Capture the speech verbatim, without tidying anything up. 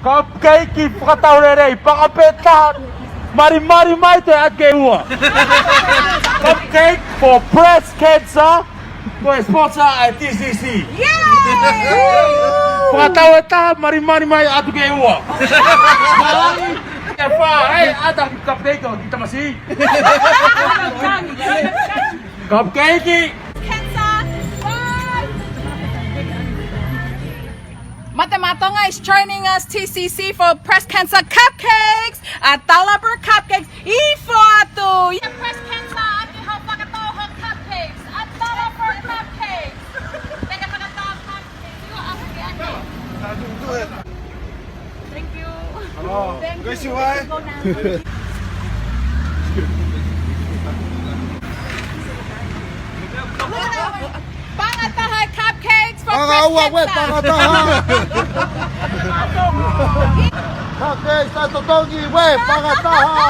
Cupcake, fakatau lelei, paʻanga pē taha, malimali mai te ake ua. Cupcake for breast cancer, ko e sponsor ʻa e T C C. Yay! Fakatau ʻe taha, malimali mai atu ke ua. Malangi, ʻe fā, hei, ʻata cupcake ki tamasiʻi. Cupcake. Cancer. Bye. Mate Matonga is joining us, T C C, for breast cancer cupcakes. A dollar per cupcakes. ʻIfo atu. Yeah, breast cancer, ʻoku hau fakatau ho cupcakes. A dollar per cupcakes. Thank you. Thank you. Paʻanga taha cupcakes for Paʻanga ua, ue, Christmas. Paʻanga taha. Cupcakes ʻa e totongi, ue, paʻanga taha.